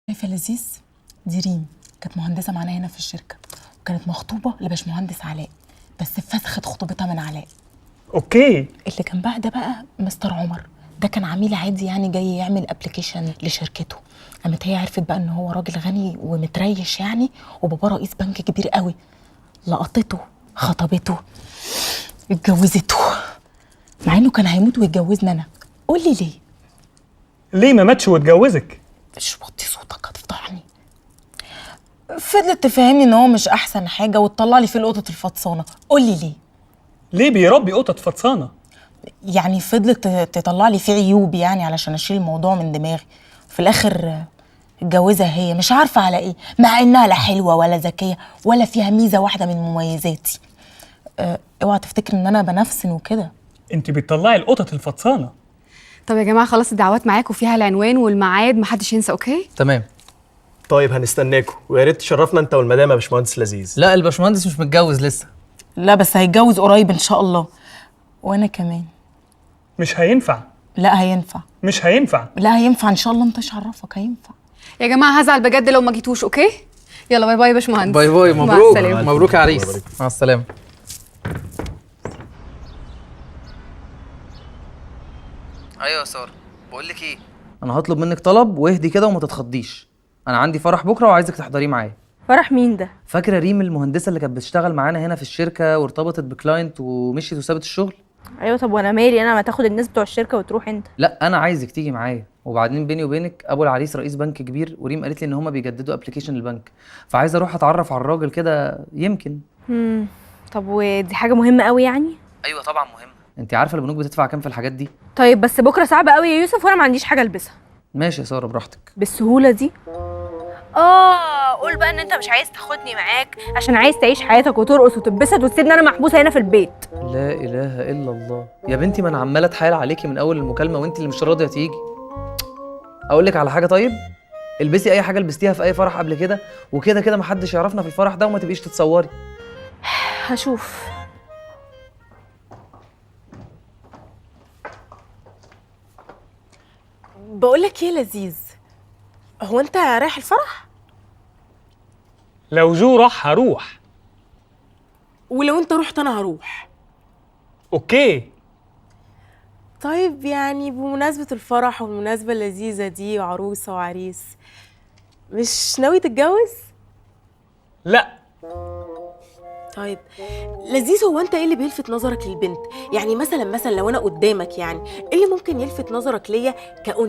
شايفه لذيذ؟ دي ريم، كانت مهندسه معانا هنا في الشركة، وكانت مخطوبه لباشمهندس علاء، بس فسخت خطوبتها من علاء. okay. اللي جنبها ده بقى مستر عمر، ده كان عميل عادي يعني جاي يعمل application لشركته. قامت هي عرفت بقى ان هو راجل غني ومتريش يعني، وباباه رئيس بنك كبير قوي. لقطته، خطبته، اتجوزته، مع انه كان هيموت ويتجوزني انا. قولي ليه؟ ليه ما ماتش واتجوزك؟ مش وطي صوتك هتفضحني. فضلت تفهمني ان هو مش احسن حاجة وتطلع لي فيه القطط الفطسانه. قولي ليه؟ ليه بيربي قطط فطسانه؟ يعني فضلت تطلع لي فيه عيوب يعني علشان اشيل الموضوع من دماغي. في الاخر اتجوزها هي مش عارفه على ايه، مع انها لا حلوة ولا ذكية ولا فيها ميزة واحدة من مميزاتي. اوعى تفتكر ان انا بنفسن وكده. انت بتطلعي القطط الفطسانه. طب يا جماعة خلاص الدعوات معاكم فيها العنوان والميعاد، محدش ينسى. okay تمام. طيب هنستناكم، ويا ريت تشرفنا انت والمدام يا باشمهندس لذيذ. لا الباشمهندس مش متجوز لسه. لا بس هيتجوز قريب ان شاء الله. وانا كمان. مش هينفع. لا هينفع. مش هينفع. لا هينفع ان شاء الله، انت ايش عرفك هينفع. يا جماعة هزعل بجد لو ما جيتوش. okay يلا bye bye يا باشمهندس. bye bye. مبروك مبروك يا عريس. مع السلامة. ايوه يا ساره، بقول لك ايه، انا هطلب منك طلب واهدي كده وما تتخضيش. انا عندي فرح بكره وعايزك تحضريه معايا. فرح مين ده؟ فاكره ريم المهندسه اللي كانت بتشتغل معانا هنا في الشركة وارتبطت ب client ومشيت وسابت الشغل؟ ايوه. طب وانا مالي انا، ما تاخد الناس بتوع الشركة وتروح انت. لا انا عايزك تيجي معايا. وبعدين بيني وبينك ابو العريس رئيس بنك كبير، وريم قالت لي ان هما بيجددوا application البنك، فعايز اروح اتعرف على الراجل كده يمكن. طب ودي حاجة مهمة قوي يعني؟ ايوه طبعا مهمة. انت عارفه البنوك بتدفع كام في الحاجات دي؟ طيب بس بكره صعب قوي يا يوسف، وانا ما عنديش حاجة البسها. ماشي يا ساره براحتك. بالسهولة دي؟ قول بقى ان انت مش عايز تاخدني معاك عشان عايز تعيش حياتك وترقص وتتبسط وتسيبني انا محبوسة هنا في البيت. لا اله الا الله يا بنتي، ما انا عماله اتحايل عليكي من اول المكالمة وانت اللي مش راضية تيجي. اقول لك على حاجة، طيب البسي اي حاجة لبستيها في اي فرح قبل كده، وكده كده محدش يعرفنا في الفرح ده، وما تبقيش تتصوري. هشوف. بقول لك ايه يا لذيذ، هو انت رايح الفرح؟ لو جو راح هروح. ولو انت رحت انا هروح. okay. طيب يعني بمناسبة الفرح والمناسبة اللذيذة دي وعروسة وعريس، مش ناوي تتجوز؟ لا. طيب لذيذ، هو انت ايه اللي بيلفت نظرك للبنت؟ يعني مثلا لو انا قدامك، يعني ايه اللي ممكن يلفت نظرك ليا كأنثى؟